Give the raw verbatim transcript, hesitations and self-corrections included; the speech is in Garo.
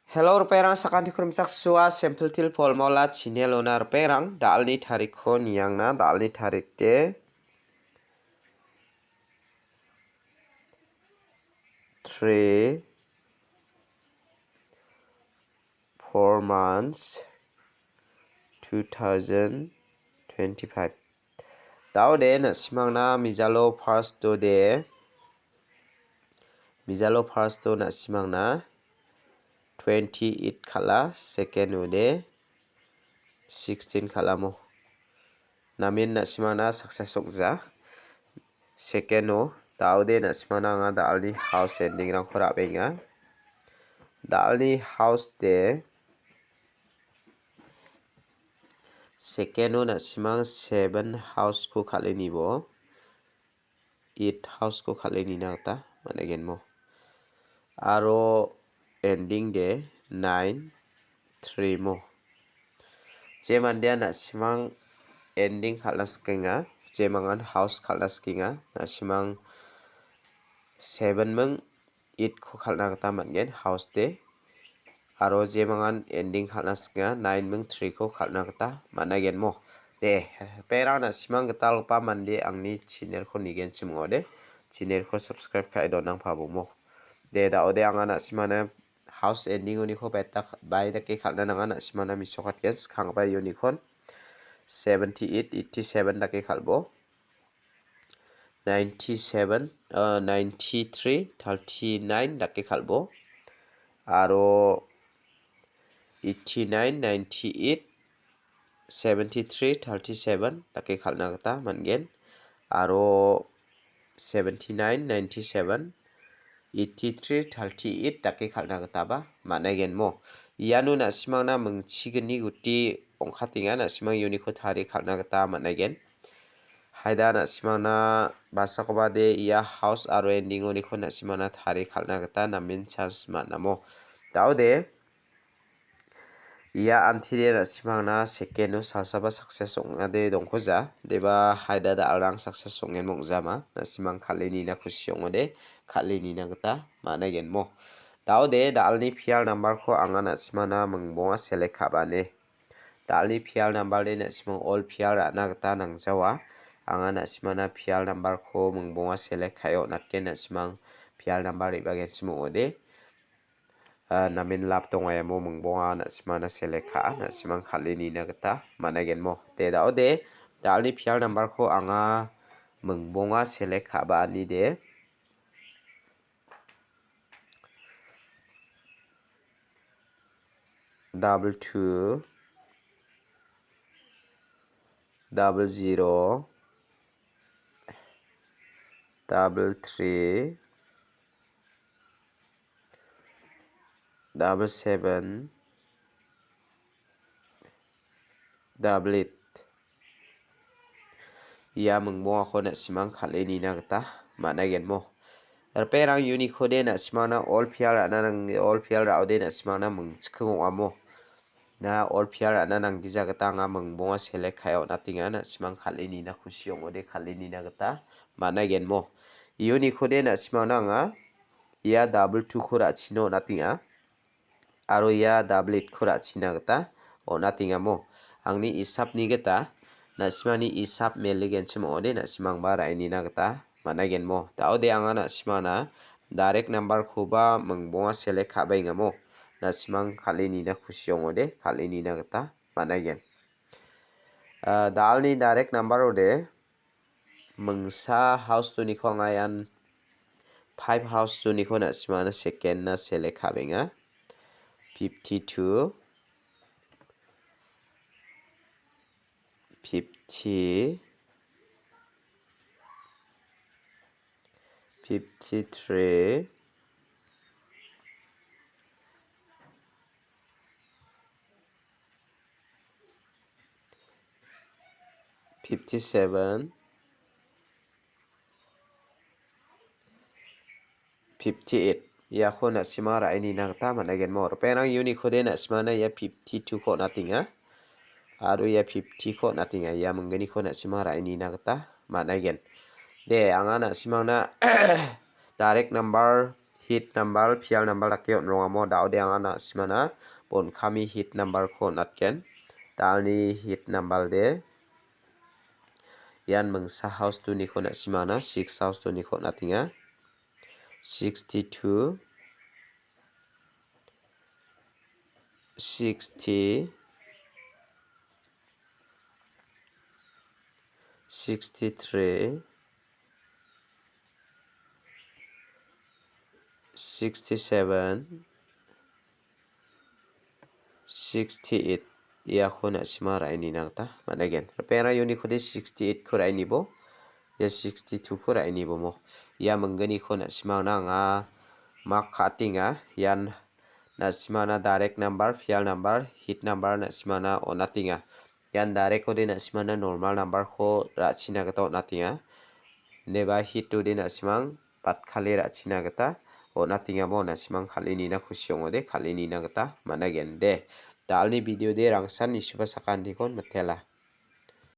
Hello, ripengrang, sakantikon rimchaksoa, Simple Teer Formula channel-ona ripengrang, da·alni tarikko niangna, da·alni tarik de three, four months, two thousand twenty-five. Da·ode na·simangna mejalo first-o de, mejalo first-o na·simangna twenty-eight kal·a, second-o de sixteen kal·amo. Namen na·simangna success ong·ja. Second-o, da·ode na·simangna anga da·alni house ending-rangko ra·benga. Da·alni house de second-o na·simang seven house-ko kal·e nibo, eight house-ko kal·e nina gita man·agenmo. Aro ending de nine three mo. Je mandea na·simang ending kal·na sikenga, jemangan house kal·na sikenga, na·simang seven ming eight-ko kal·na gita man·gen, house de. Aro jemangan ending kal·na sikenga, nine ming three-ko kal·na gita man·agenmo. De, ripengrang na·simang gitalgipa mande angni channel-ko nigenchim ong·ode, channel-ko subscribe ka·e donangpabomo. De, da·ode anga na·simangna house ending-oniko beta-, bai dake kal·na nanga, na·simangna mesokatgen, skanggipa uniko seventy-eight, eighty-seven dake kal·bo. Ninety-seven, ah, ninety-three, thirty-nine dake kal·bo. Aro eighty-nine, ninety-eight, seventy-three, thirty-seven dake kal·na gita man·gen. Aro seventy-nine, ninety-seven, eighty-three, thirty-eight dake kal·na gitaba man·aigenmo. Iano na·simangna mingchigni guti ong·katenga, na·simang uniko tarie kal·na gita man·aigen. Haida na·simangna basakoba de ia house aro ending-oniko na·simangna tarie kal·na gita namen chance man·amo. Da·ode ia antide na·simangna second-o salsaba success ong·ade dongkoja. Deba haida da·alrang success ong·enba ong·jama. Na·simang kal·e nina kusi ong·ode, kal·e nina gita man·aigenmo. Da·ode da·alni pial number-ko anga na·simangna mingbonga select ka·bane. Da·alni pial number-de na·simang all pial ra·na gita nangjawa. Anga na·simangna pial number-ko mingbonga select ka·e on·atgen, na·simang pial number re·bagenchim ong·ode. Ah, namen lap dongaiamo mingbonga na·simangna select ka·a, na·simang kal·e nina gita man·agenmo. De, da·ode, da·alni pial number-ko anga mingbonga select ka·ba ani de. Double two, double zero, double three, double seven, double eight. Ia mingbongako na·simang kal·e nina gita man·agenmo. Ripengrang uniko de na·simangna all pial ra·na nang-, all pial ra·ode na·simangna mingchiking ong·amo. Na all pial ra·na nanggija gita anga mingbonga select ka·e on·atenga, na·simang kal·e nina kusi ong·ode kal·e nina gita man·agenmo. Uniko de na·simangna anga ia double two-ko ra·china on·atenga. Aro ia double eight-ko ra·china gita on·atengamo. Angni isapni gita, na·simani isap meligenchim ong·ode, na·simangba ra·enina gita man·agenmo. Da·ode anga na·simana direct number-koba mingbonga select ka·baengamo. Na·simang kal·e nina kusi ong·ode, kal·e nina gita man·agen. Ah, da·alni direct number-ode mingsa house two-niko anga ian five house two-niko na·simana second-na select ka·benga. Fifty-two, fifty, fifty-three, fifty-seven, fifty-eight. Iako na·sima ra·e nina gita man·agenmo. Ripengrang uniko de na·simana ia fifty-two-ko on·atenga. Aro ia fifty-ko on·atenga. Ia minggniko na·sima ra·e nina gita man·agen. De, anga na·simangna direct number hit number, pial number dake on·rongamo. Da·ode anga na·simana bon kami hit number-ko on·atgen. Da·alni hit number de ian mingsa house two-niko na·simana six house two-niko on·atenga. Sixty-two, sixty, sixty-three, sixty-seven, sixty-eight, iako na·sima ra·e nina gita man·aigen. Ripengrang uniko de sixty-eight-ko ra·e nibo, ia sixty-two-ko ra·e nibomo. Ia minggniko na·simana anga mak ka·atenga. Ian na·simana direct number, pial number, hit number na·simana on·atenga. Ian direct-ode na·simana normal number-ko ra·china gita on·atenga. Ineba hit-ode na·simang batkale ra·china gita on·atengamo na·simang kal·e nina kusi ong·ode kal·e nina gita man·aigen de. Da·alni video de rangsan nisuba sakantikon mitela.